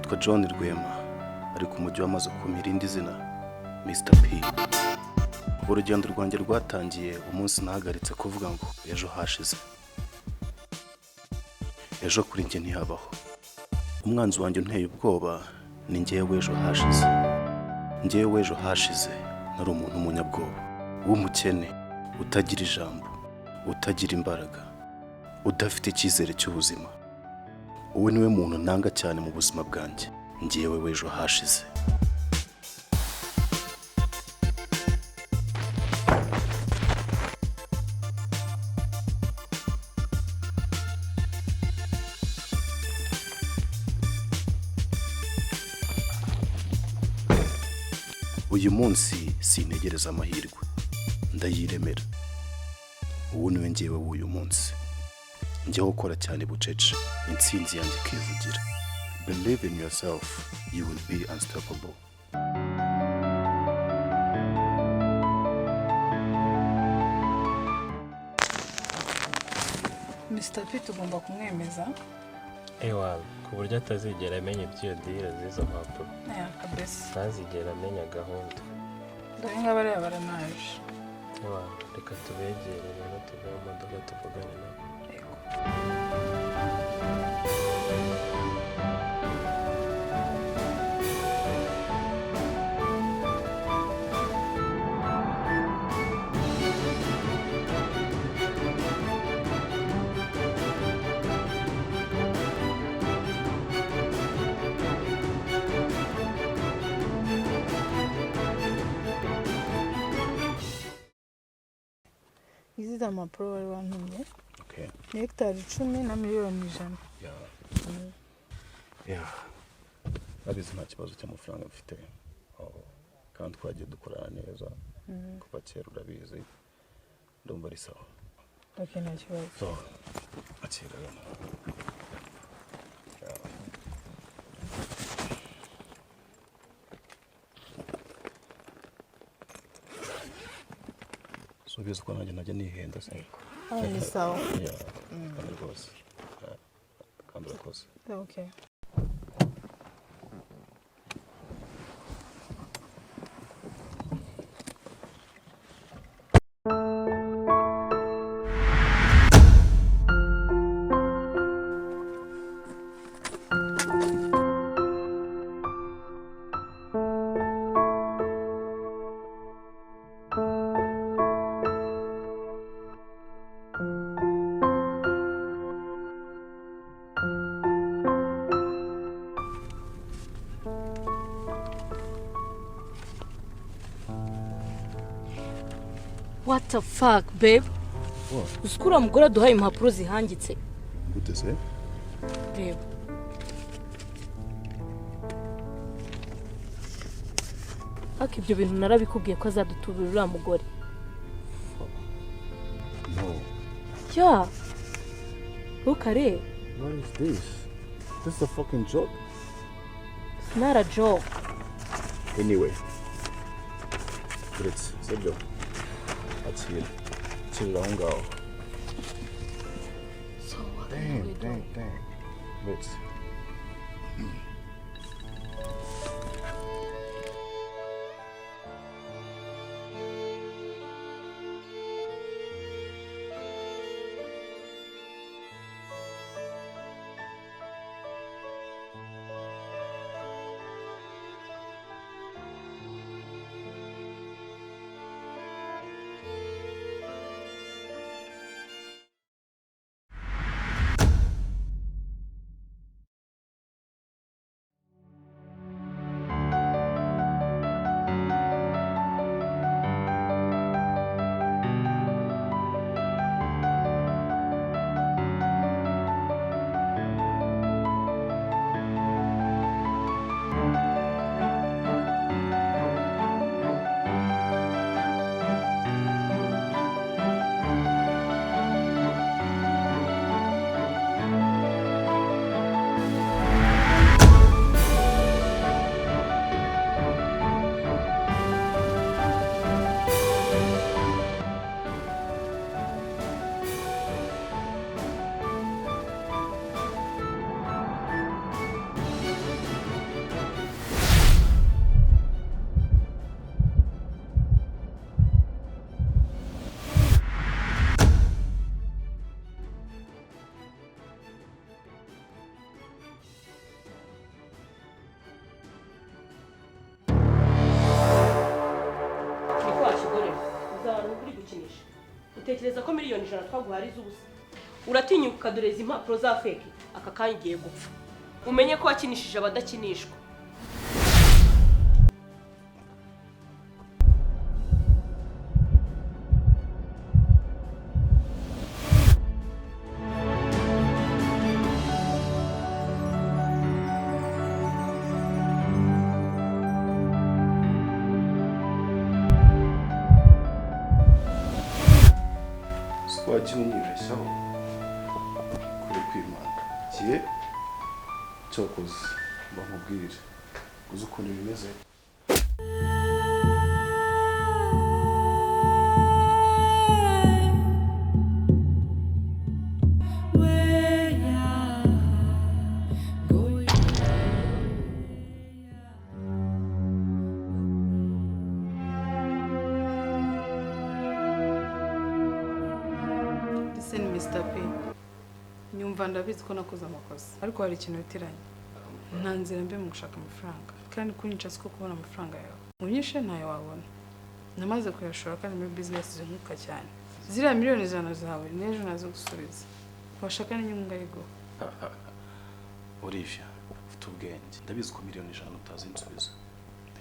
Nitwa John Rwema, ariko umujyi wamaze kumpa irindi zina, Mr P. Urugendo rwanjye rwatangiye umunsi nahagaritse kuvuga ngo ejo hashize. Ejo kuri njye ntihabaho. Umwanzi wanjye unteye ubwoba ni njyewe ejo hashize. Njyewe ejo hashize nari umuntu w'umunyabwoba, w'umukene, utagira ijambo, utagira imbaraga, udafite icyizere cy'ubuzima. Uwo niwe muntu nanga cyane mu buzima bwanjye, njyewe w'ejo hashize. Uyu munsi sintegereza amahirwe, ndayiremera. Uwo niwe njyewe w'uyu munsi. Njyewe ukora cyane bucece, intsinzi yanjye ikivugira. Believe in yourself, you will be unstoppable. Mr. P tugomba kumwemeza. Ewa, ku buryo atazigera amenya iby'iyo deal z'izo mpapuro. Aya kabisa. Ntazigera amenya gahunda. Dore ngaba baranaje. Ewa, reka tubegere rero tuve mu modoka tuvugane nabo. Yego. Izi za mpapuro wari wantumye Okay. ni hegitari 10 na miliyoni 100. Yeah. Abizi nta kibazo cy'amafaranga mfite. Oh, kandi twagiye dukorana neza kuva kera, urabizi. Ndumva ari sawa. Okay, nta kibazo. So, akira rero. Yeah. So ubizi ko nanjye najya nihenda se. Ah, ni sawa. Yeah. Kandi rwose. Yeah. Kandi urakoze. Okay. What the fuck, babe? Uzi ko uriya mugore aduhaye impapuro zihangitse? Gute se? Reba. Ariko ibyo bintu narabikubwiye ko azadutubira uriya mugore. No. Yeah. Ntukarebe. What is this? This is a fucking joke. It's not a joke. Anyway. Uretse, sibyo? Akira. Akirira aho ngaho. So what can we Dang, do? dang, dang. Uretse. Utekereza ko 100,000,000 twaguhaye ari iz'ubusa? Uratinyuka ukadureza impapuro za fake, aka kanya ugiye gupfa. Umenye ko wakinishije abadakinishwa. Wagiye unyibeshyaho kuri kwimana kiye cyokoze mba nkubwire uzi ukuntu bimeze. Listen Mr. P. Nyumva ndabizi ko nakoze amakosa, ariko hari ikintu witiranye. Nta nzira mbi mu gushaka amafaranga, kandi kunyica siko kubona amafaranga yawe. Unyishe ntayo wabona. Namaze kuyashora kandi muri business zunguka cyane. Ziriya 100,000,000 zawe n'ejo nazo gusubiza. Washaka n'inyungu ngayiguha. Olivia, ufite ubwenge. Ndabizi ko 100,000,000 utazinsubiza.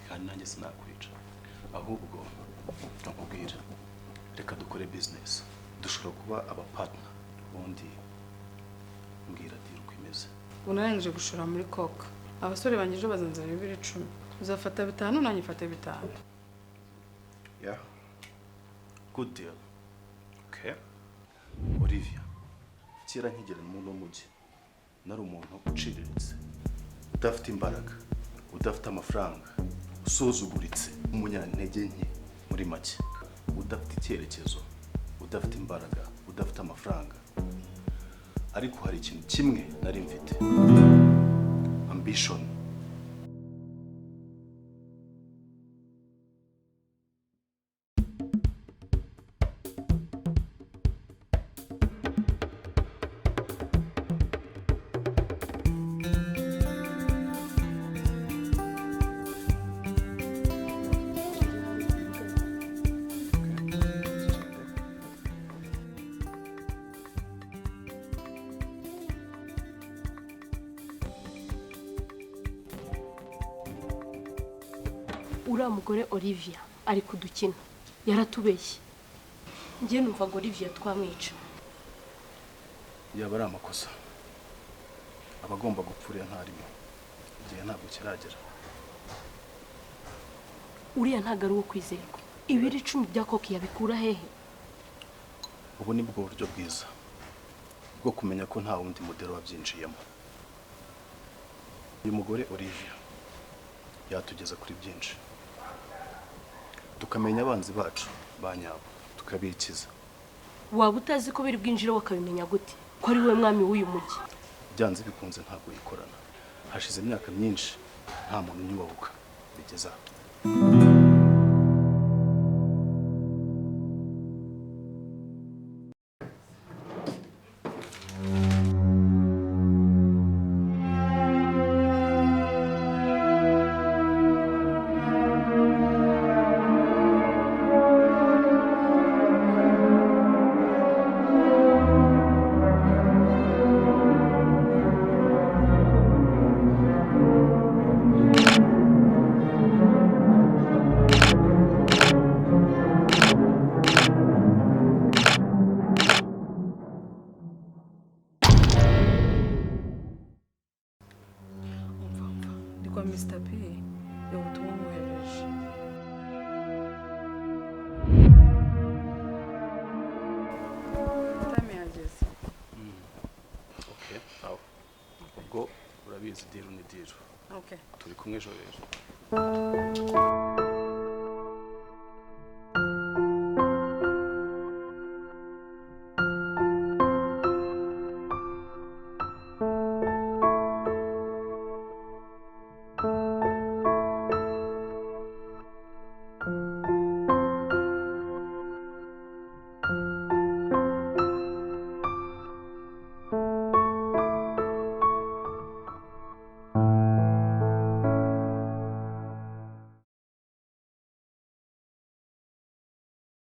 Kandi nanjye sinakwica. Ahubwo nkakubwira, reka dukore business. Dushobora kuba aba partner. Ubundi mbwira deal uko imeze. Unarangije gushora muri coke. Abasore banjye ejo bazanzanira 10,000. Uzafata 5 nanjye mfate 5. Yeah. Good deal. Okay. Olivia, kera nkigera mu no mujyi nari umuntu uciriritse, udafite imbaraga, udafite amafaranga, usuzuguritse, umunyantege nke muri make, udafite icyerekezo, udafite imbaraga, udafite amafaranga. Ariko hari ikintu kimwe nari mfite. Ambition. Uriya mugore Olivia ari kudukina, yaratubeshye. Njye numva ngo Olivia twamwica. Yaba ari amakosa. Abagomba gupfurira ntarimo. Igihe ntabwo kiragera. Uriya ntabwo ari uwo kwizerwa. 10,000,000 bya koki yabikura hehe? Ubu ni bwo buryo bwiza bwo kumenya ko nta wundi mudero wabyinjiyemo. Uyu mugore Olivia yatugeza kuri byinshi. Tukamenya abanzi bacu ba nyabo, tukabikiza. Waba utazi ko biri bwinjire wakabimenya gute? Ko ari we mwami w'uyu mujyi. Byanze bikunze ntabwo yikorana. Hashize imyaka myinshi nta muntu unyubahuka bigeza. Kwa Mr. P ubutumwa mwohereje. Time yageze. Okay, aho. Ubwo urabizi deal ni deal. Okay. Turi kumwe ejo rero.